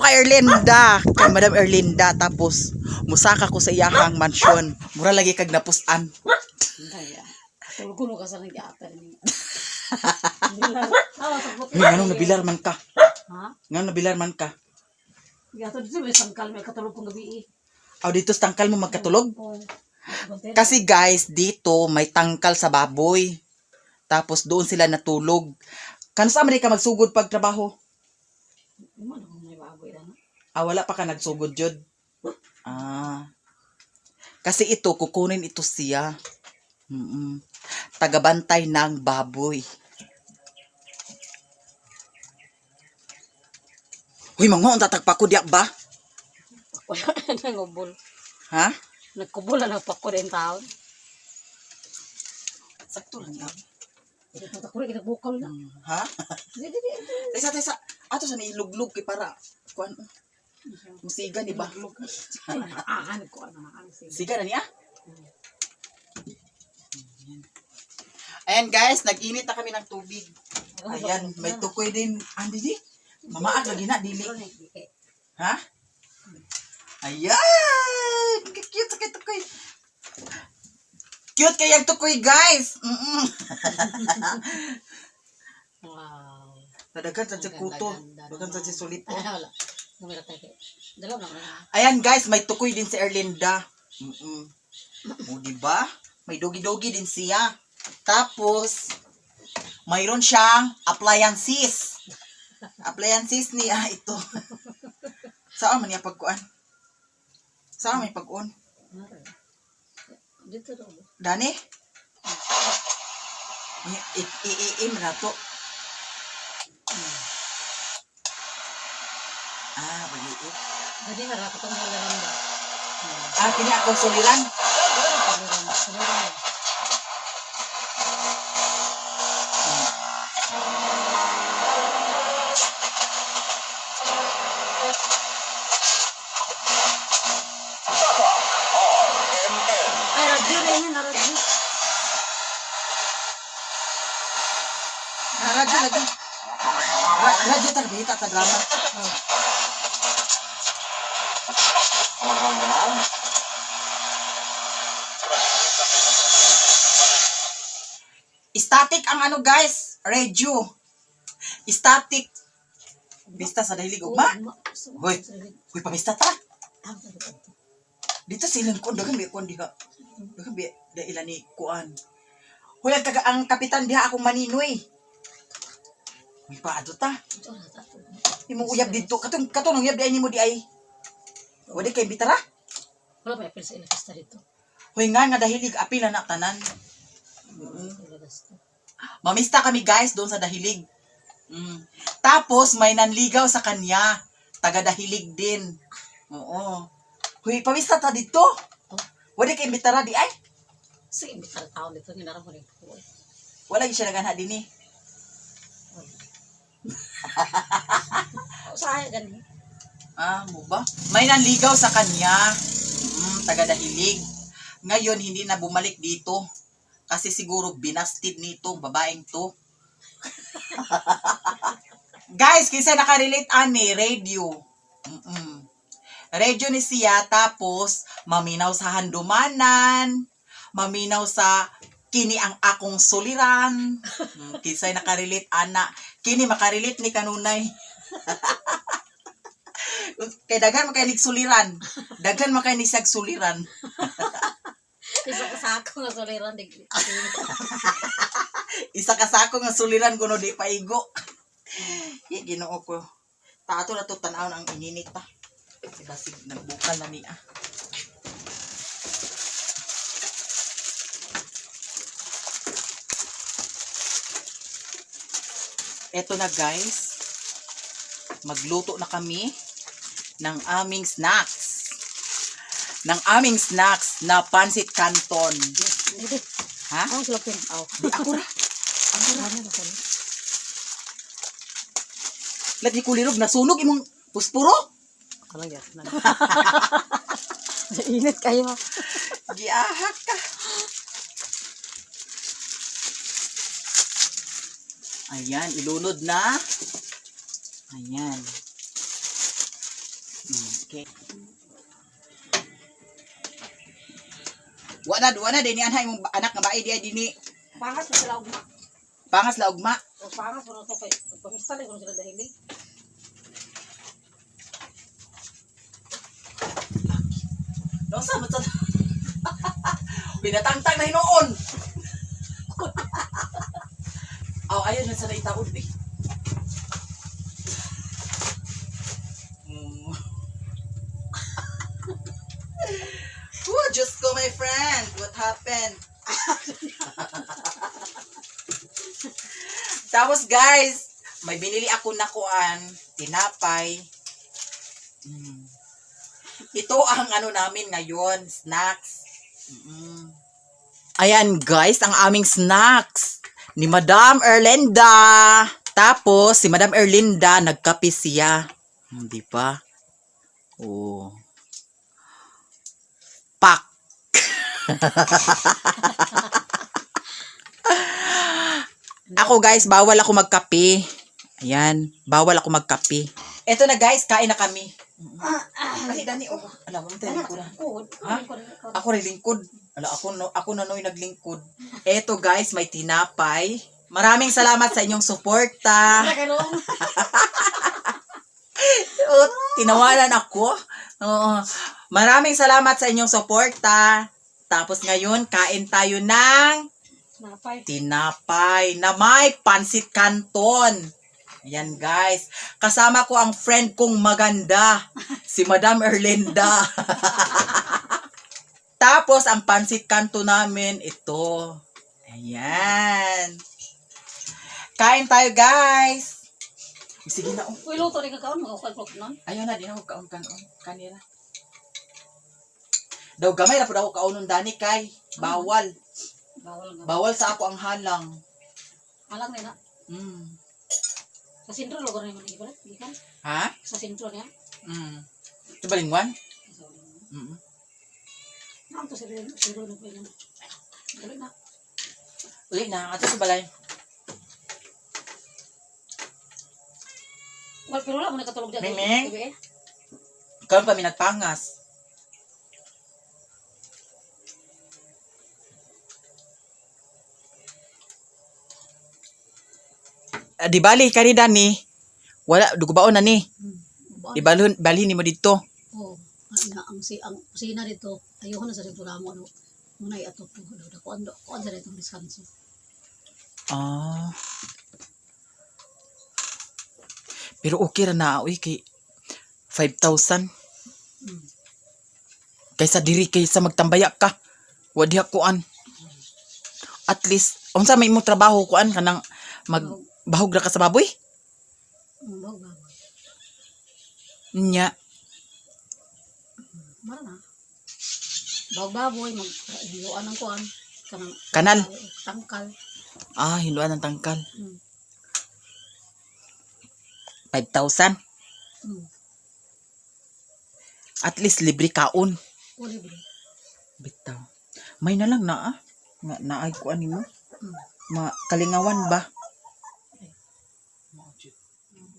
kay Erlinda, kay Madam Erlinda, tapos musaka ko sa iyahang mansion. Mura lagi kag napusan. Kaya. Tulog ko ka sa nagyata ni. Uy, nganong nabilar man ka? Ha? Nganong nabilar man ka? Gato dito may sangkal may katulog kong gabi eh. Aw, dito sa tangkal mo magkatulog? Oh. Kasi guys, dito may tangkal sa baboy. Tapos doon sila natulog. Kano sa Amerika magsugod pag trabaho? Ano kung may baboy na? Ah, wala pa ka nagsugod jud. Ah. Kasi ito, kukunin ito siya. Tagabantay ng baboy. Uy, mango, ang tatagpa ko diya ba? Wala na nangubol. Ha? Nagkubol na nagpako din taon. Sakto lang yan. Ito ko rin bukol na. Ha? Di di di. Tesa, tesa. Ato sa niluglog kay para. Kuan. Musiga ni ba? Ah, ko ano ano sige. Siga na niya? Ayan guys, nag-init na kami ng tubig. Ayan, may tukoy din. Andi di? Mamaag lagi na, dili. Ha? Ayan! Cute sa kay tukoy. Cute kayang tukoy, guys! Wow. Tadagan sa kuto. Dagan sa sulit. Ay, wala. Gumila tayo. Dalawa na na. Ayan guys, may tukoy din si Erlinda. O, di ba? May dogi-dogi din siya. Tapos, mayroon siyang appliances. Appliances niya ito. Saan man niya pagkuan? Saan may pag-on? Dito daw. Dani? I-i-i na to. Ah, pag-iip. Dali harap ko itong halaran ba? Ah, kini akong suliran. Halaran. Halaran. Ay, radyo na yun, radyo. Ah, radyo lagi. Radyo tarbita ta drama. Static ang ano guys, radio. Static. Bista sa dahilig ugma. Hoy. Hoy, pamista ta. Dito silang kuan dagan bi kuan diha. Dagan bi da ila ni kuan. Hoy, ang, kaga, ang kapitan diha akong maninoy. Uy, pa ato ta. Imong uyab dito. Katong katong uyab di ay nimo di ay. Wala kay bitara. Wala pa apil sa ilagasta dito. Hoy nga nga dahilig apila na tanan. Ilagasta. Mamista kami guys doon sa dahilig. Tapos may nanligaw sa kanya. Taga dahilig din. Oo. Hoy, pamista ta dito. Wala kay bitara di ay. Sige, bitar taon dito. Ginarang ko rin po. Wala gyud siya naganha dinhi. Usahay gani. Ah, mo ba? May nanligaw sa kanya. Taga dahilig. Ngayon hindi na bumalik dito. Kasi siguro binastid nitong babaeng to. Guys, kinsa nakarelate ani radio. Radio ni siya, tapos maminaw sa handumanan, maminaw sa kini ang akong suliran. Kinsay nakarelate ana. Kini makarelate ni kanunay. Kay daghan man kay nig suliran. Daghan man kay ni siyag suliran. Isa ka sako nga suliran dig. Isa ka sako nga suliran kuno di paigo. Ye, Ginoo ko. Taato na to tan-aw ang ininit pa. Basig nagbukal na niya. Eto na guys. Magluto na kami ng aming snacks. Ng aming snacks na pansit canton. Ha? Ang sulapin. Aw. Di ako ra. Ako ra. Lagi kulirog nasunog imong puspuro. Kalang yat na. Init kayo. Giahak ka. Ayan, ilunod na. Ayan. Okay. Wa na dinhi anha imong anak nga bae diay dinhi. Pangas na sila ugma. Pangas la ugma. O pangas mo na to kay pamistal ko sila dahil. No sa man sa Pinatangtang na hinuon. Aw, ayun na sa itaod eh. Oh, just go, my friend. What happened? Tapos guys, may binili ako na kuan, tinapay. Ito ang ano namin ngayon, snacks. Ayan guys, ang aming snacks ni Madam Erlinda. Tapos si Madam Erlinda nagkape siya. Di ba? Oh. Pak. Ako guys, bawal ako magkape. Ayan, bawal ako magkape. Eto na guys, kain na kami. Ay, Dani, oh. Alam mo, tayo lingkuran. Kod. Ha? Ako rin lingkod. Ala, ako, no, ako na no'y naglingkod. Eto guys, may tinapay. Maraming salamat sa inyong suporta. Oh, tinawanan ako. Oo. Maraming salamat sa inyong suporta. Tapos ngayon, kain tayo ng Napay. tinapay na may pansit canton. Ayan guys, kasama ko ang friend kong maganda, si Madam Erlinda. Tapos ang pansit canton namin, ito. Ayan. Kain tayo guys. Sige na oh. Uy, luto ni kakaon mga kalpok nun. Ayaw na, di na ako kaon kanon. Kanila. Daw gamay na po ako kaonon dani kay. Bawal. Bawal nga. Bawal sa ako ang halang. Alang ni na. Sa sentro lugar ni man iba. Gikan. Ha? Sa sentro niya. Ito ba lingwan? Naam to sa sentro na pa yan. Dali na. Uli na, ato sa balay. Wal pero wala mo nakatulog dyan. Miming? Gabi, eh. Karon pa mi nagpangas. Ah, di bali kani Dani. Wala dugubaon na ni. Ba- Ibalhon balhin nimo didto. Oo. Ang ang si ang kusina dito. Ayoko na sa dito ramo ano. Muna ato po. Kuan kuan sa dito diskanso. Ah. Pero okay ra na uy kay 5,000 kaysa diri kaysa magtambaya ka. Wa diha kuan. At least unsa may imong trabaho kuan kanang mag bahog ra ka sa baboy? Bag bag. Nya. Mara na. Bag baboy mag hiluan ang kuan kanang Kanal. Tangkal. Ah, hiluan ang tangkal. 5,000. At least libre kaon. O libre. Bitaw. May na lang na ah. Nga naay kuan nimo. Ma kalingawan ba?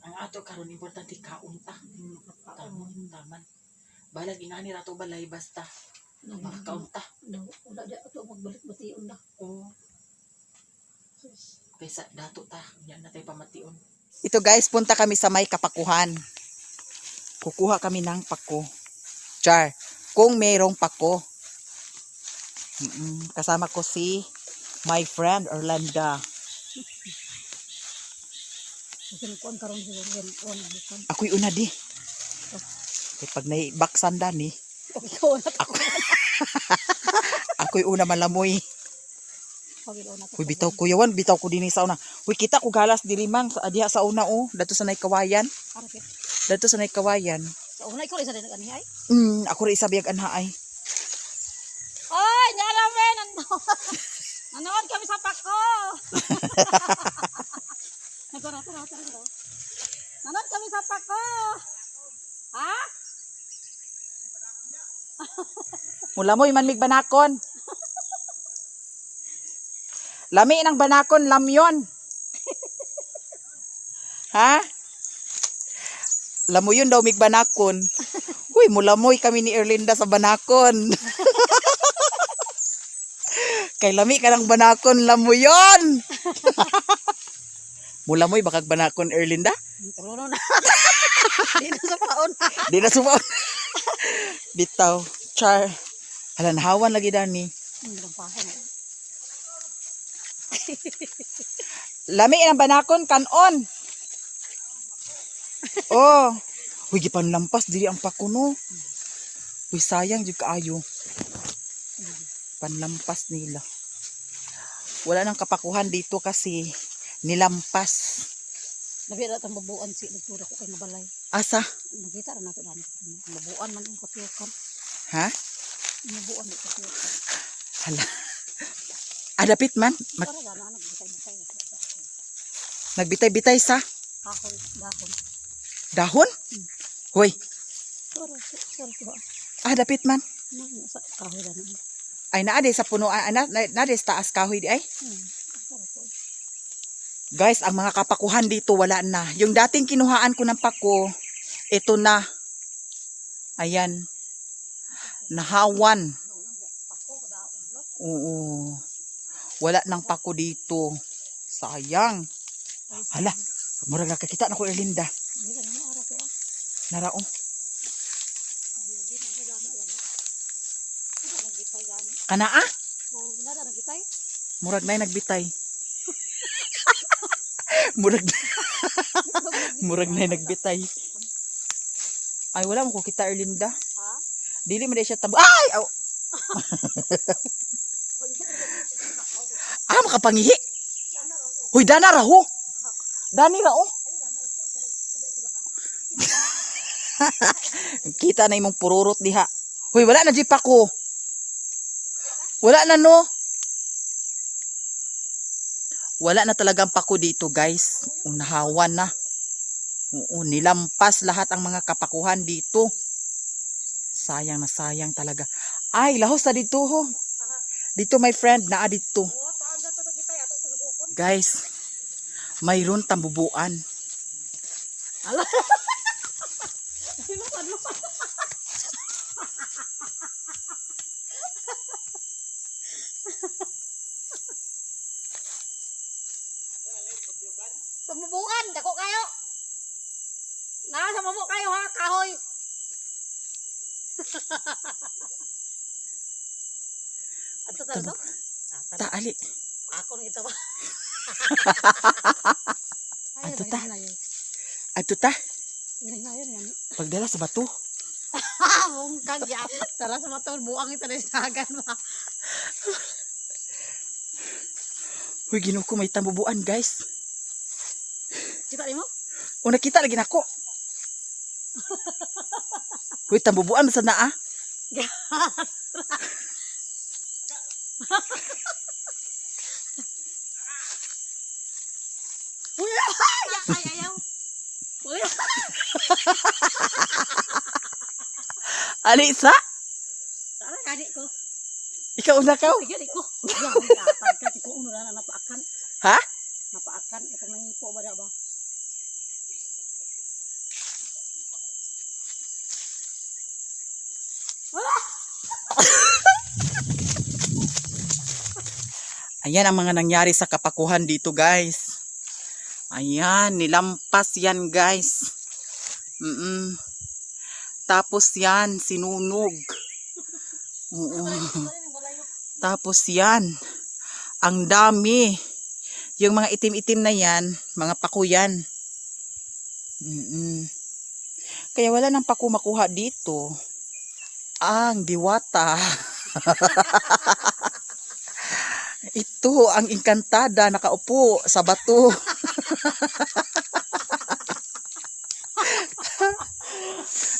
Ang ato karon importante kaon ta. Taman, taman. Balag ingani ra to balay basta makakaon ta. No, wala di ato magbalik bation na. Oo. Kaysa dato ta, nya na tayo pamation. Ito guys, punta kami sa may kapakuhan. Kukuha kami ng pako. Char, kung merong pako. Kasama ko si my friend Orlando. Kasi kuan karon siguro kuan bukan. Ako'y una di. Kay pag naibaksan dani, Okay, ko na. ako ako'y una malamoy. Pag Uy, bitaw ko yawan, bitaw ko dinhi sa una. Uy, kita ko galas diri mang sa diha sa una oh, dato sa Naykawayan. Dato sa Naykawayan. Sa una ikaw isa din ani ay. Ako ra isa biyag anha ay. Oy, nyala men ano. Nanood kami sa pako. Nagora tara tara tara. Nanood kami sa pako. Ha? Mulamoy man mig banakon. Lami ng banakon, lamyon. Ha? Lamuyon daw mig banakon. Uy, mulamoy kami ni Erlinda sa Banakon. Kay lami ka ng Banakon, lamuyon! Mulamoy, bakag Banakon, Erlinda? Tulo na. Di na sa paon. Di na sumaon. Bitaw. Char. Hala, nahawan lagi dani. Ang na. Lami ang banakon, kanon. Oh. Uy, gipanlampas diri ang pakuno. Uy, sayang jud kaayo. Panlampas nila. Wala nang kapakuhan dito kasi nilampas. Labi ra tang babuan si nagtura ko kay mabalay. Asa? Makita ra nato dani. Mabuan man ang katiyokan. Ha? Mabuan ang katiyokan. Hala. Adapit man. Para gana ano bitay-bitay. Nagbitay-bitay sa Kahoy, dahon. dahon. Hoy, Para sa tuwa. adapit man. Na sa kahoy dani. Ay naa di sa puno, ah, na, na, naa di sa taas kahoy di ay. Para to. Guys, ang mga kapakuhan dito wala na. Yung dating kinuhaan ko ng pako, ito na. Ayan. Nahawan. Oo. Wala nang pako dito. Sayang. Hala, murag nakakita na ko Erlinda. Di ka na ara to. Narao. Nagbitay gani. Kanaa? Oh, nara nagbitay. Murag na nagbitay. murag murag na nagbitay. Ay, wala mo ko kita Erlinda. Ha? Dili man di siya tambo. Ay! Aw! Ah, makapangihi. Huy, dana ra ho. Dani ra oh. Kita na imong pururot diha. Huy, wala na jeep ako. Wala na no. Wala na talagang pako dito, guys. Unahawan na. Oo, nilampas lahat ang mga kapakuhan dito. Sayang na sayang talaga. Ay, lahos na dito ho. Dito my friend, naa dito. Oh, saan sa to nagbitay ato sa ukon. Guys, mayroon tambubuan. Ala. Lupad, lupad. Pamabuan, dako kayo. Nasa mabu kayo ha, kahoy. Ato ta to? Taali. Ako nang ito ba? Ato ta. Adto ta, Yan. pagdala sa bato. Bungkag ya. Tara sa matol, buang ito na sagan ba. Huy, Ginoo ko, may tambubuan, guys. Kita nimo? O nakita lagi nako. Huy, tambubuan sa naa. Uy, ay, ayaw. Uy, Ali sa? tara kani ko. Ikaw una kaw. Sige ko. Ya, atag ka ko uno na napaakan. Ha? Napaakan itong nangipo ba da ba? Ayan ang mga nangyari sa kapakuhan dito, guys. Ayan, nilampas yan, guys. Mm. Tapos yan, sinunog. Oo. Tapos yan, ang dami. Yung mga itim-itim na yan, mga pako yan. Mm. Kaya wala nang pako makuha dito. Ang diwata. Ito ang engkantada nakaupo sa bato.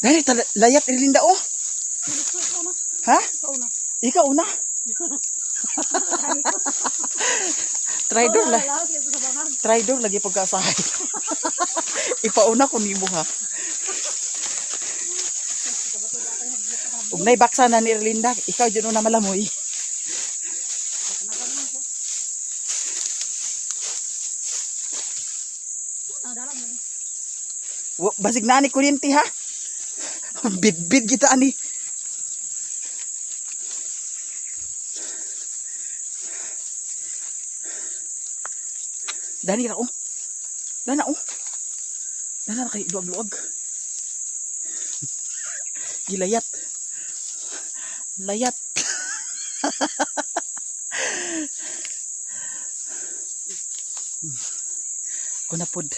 Dali, layat Erlinda oh. Ikaw na. Ha? Ikaw na. Ikaw una. Tridor la. Laos ito sa bangag. Tridor lagi pagkasahay. Ipauna ko nimo ha. Ugnay baksa na ni Erlinda, ikaw jud una malamoy. Ah, dala mo. Basig na ni kuryente ha. Bidbid kita ani. Dani ra oh. Dana oh. Dana ra kay luag-luag. Gilayat. Layat. Ko na pod.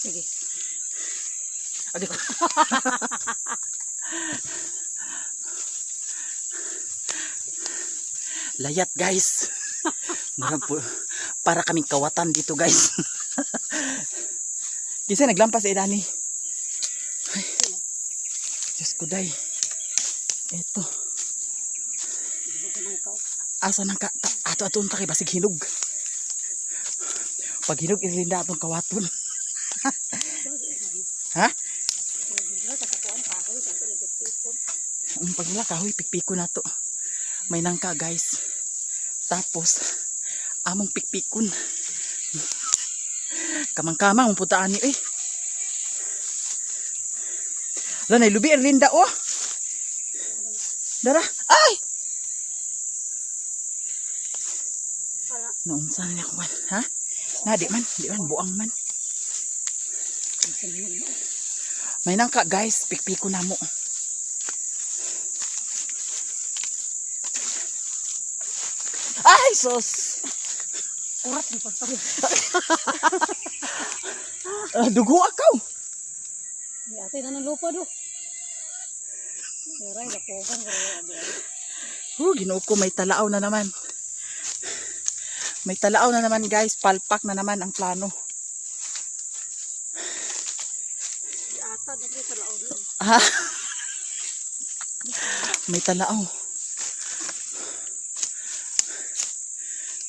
Sige. Adi ko. Layat, guys. Murag po, para kaming kawatan dito, guys. Kinsa naglampas eh, Dani? Ay. Diyos ko day. Eto. Asa nang ka, ato ato unta kay basig hinog. Pag hinog irinda atong kawaton. Ha? Ang pagla kahoy pikpiko na to. May nangka, guys. Tapos among pikpikon. Kamang-kamang ang putaan ni eh. Lanay lubi Erlinda oh. Dara. Ay! Noon sana niya kuwan, ha? Na di man, di man buang man. May nangka, guys, pikpiko na mo. Ay, sos! Kurat ang pagpapit. Ah, dugo akaw. May ate na ng lupa do. Aray, lapogan ko. Ginoo ko, may talaaw na naman. May talaaw na naman, guys, palpak na naman ang plano. Ata na po talao do. Ha? May talaaw.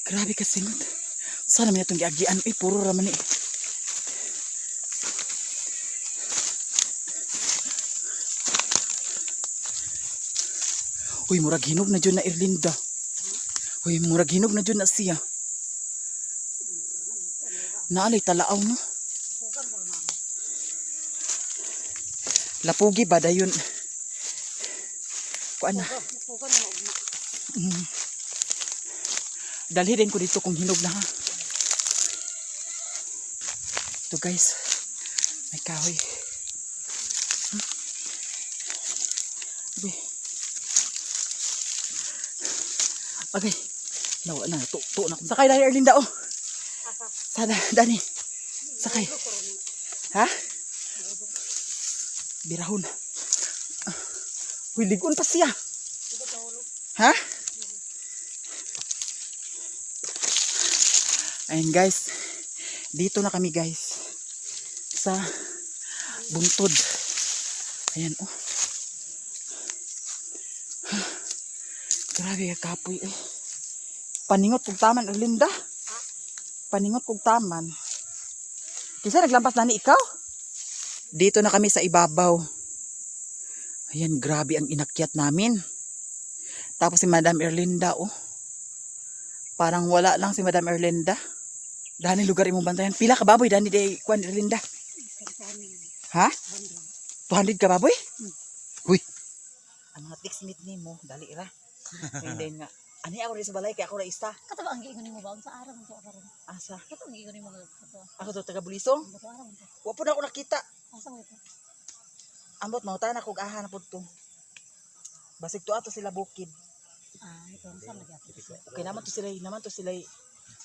Grabe ka singot. Sana may itong giagian. Ay, puro raman eh. Uy, murag hinog na dyan na Erlinda. Uy, murag hinog na dyan na siya. Naalay talaaw no? Lapugi ba dayon? Kuan na. Lapogan mo ugma. Dalhin din ko dito kung hinog na ha. Ito, guys. May kahoy. Okay. Okay. Nawa na. Tu, tu na. Sakay na Erlinda oh. Sana, Dani. Sakay. Ha? Birahon. Uy, ligon pa siya. Ha? Ayun, guys. Dito na kami, guys. Sa buntod. Ayan oh. Grabe ka kapoy eh. Paningot kog taman, Erlinda. Paningot kog taman. Kinsa naglampas na ni ikaw? Dito na kami sa ibabaw. Ayan, grabe ang inakyat namin. Tapos si Madam Erlinda, oh. Parang wala lang si Madam Erlinda. Dani lugar imong bantayan. Pila ka baboy dani day kuan Erlinda? Ha? 200 ka baboy? Huy. Ang mga ticksmith nimo, dali ra. Hindi nga. Ani ako rin sa balay kay ako ra isa. Kato ba ang giingon nimo ba sa araw sa karon? Asa? Kato ang giingon nimo kato. Ako to taga Bulisong. Kato araw to. Wa po na ako nakita. Asa mo ito? Ambot mautan ako og aha na pud to. Basig to ato sila bukid. Ah, ito ang sa magyapon. Okay naman to sila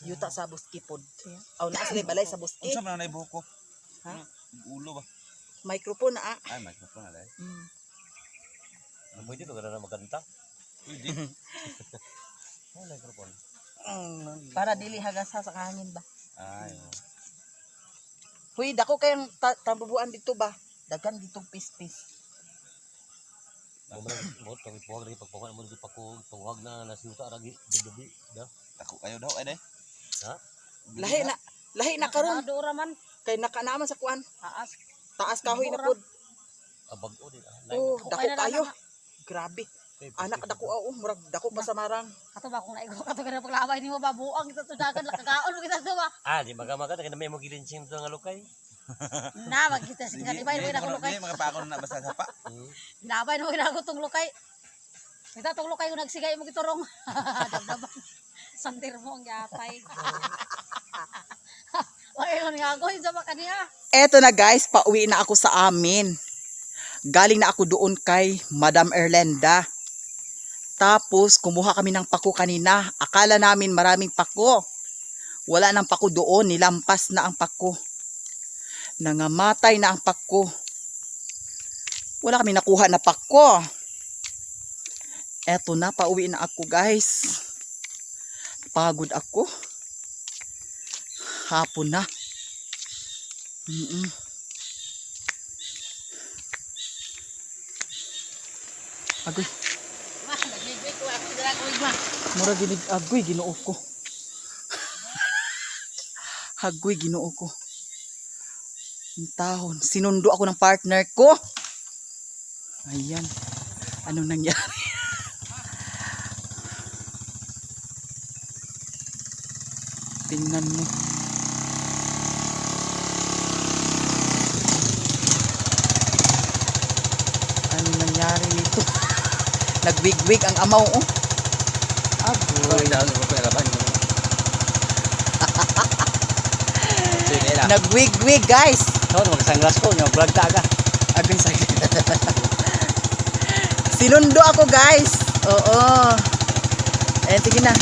yuta sa buski pod. Aw naa sila balay sa buski. Unsa man na buhok ko? Ha? Ulo ba? Microphone na ah. Ay, microphone na dai. Pwede ba na magkanta? Pwede. Oh, microphone. Para dili hagasa sa hangin ba. Ay. Oh. Huy, dako kayang tambubuan dito ba? Daghan ditong pispis. Mo man mo pag puwag lagi pagpuwag mo lagi pako puwag na nasiuta lagi gabi da. Dako kayo daw ay dai. Ha? Lahi na karon Do ra man. kay nakanaaman sa kuan. Taas. Taas kahoy na pod. Abag o din. Ah, Oh, Dako dako kayo na kayo. lang, Grabe. Anak dako oh, murag dako pa sa marang. Kato ba kung naigo kato ka na paglabay nimo ba buang kita to dagan lakagaon mo kita to ba. Ah, di maga maga kay may mo gilinching to nga lukay. Na magkita sa kalibay mo na ko lukay. Dili makapakon na basta hapa. Ginabay na mo na tong lukay. Kita tong lukay ko nagsigay mo giturong. Dabdaban. Sandir mo ang yapay. Wala man nga ako sa kaniya. Eto na guys, pauwi na ako sa amin. Galing na ako doon kay Madam Erlenda. Tapos, kumuha kami ng pako kanina. Akala namin maraming pako. Wala nang pako doon, nilampas na ang pako. Nangamatay na ang pako. Wala kami nakuha na pako. Eto na, pauwi na ako guys. Pagod ako. Hapon na. Agoy, Ma, nagligwig ko ako dira ko ma. mura ginig agoy Ginoo ko. Agoy, Ginoo ko. Ang tahon, sinundo ako ng partner ko. Ayan. Anong nangyari? Tingnan mo. Ano nangyari nito? Nagwigwig ang amaw, oh. Agoy. Dahil ko pera ba? Sige lang. Nagwigwig, guys. So, mag-sunglass ko, nyo vlog ta ka. Agoy sakit. Sinundo ako, guys. Oo. Eh, sige na.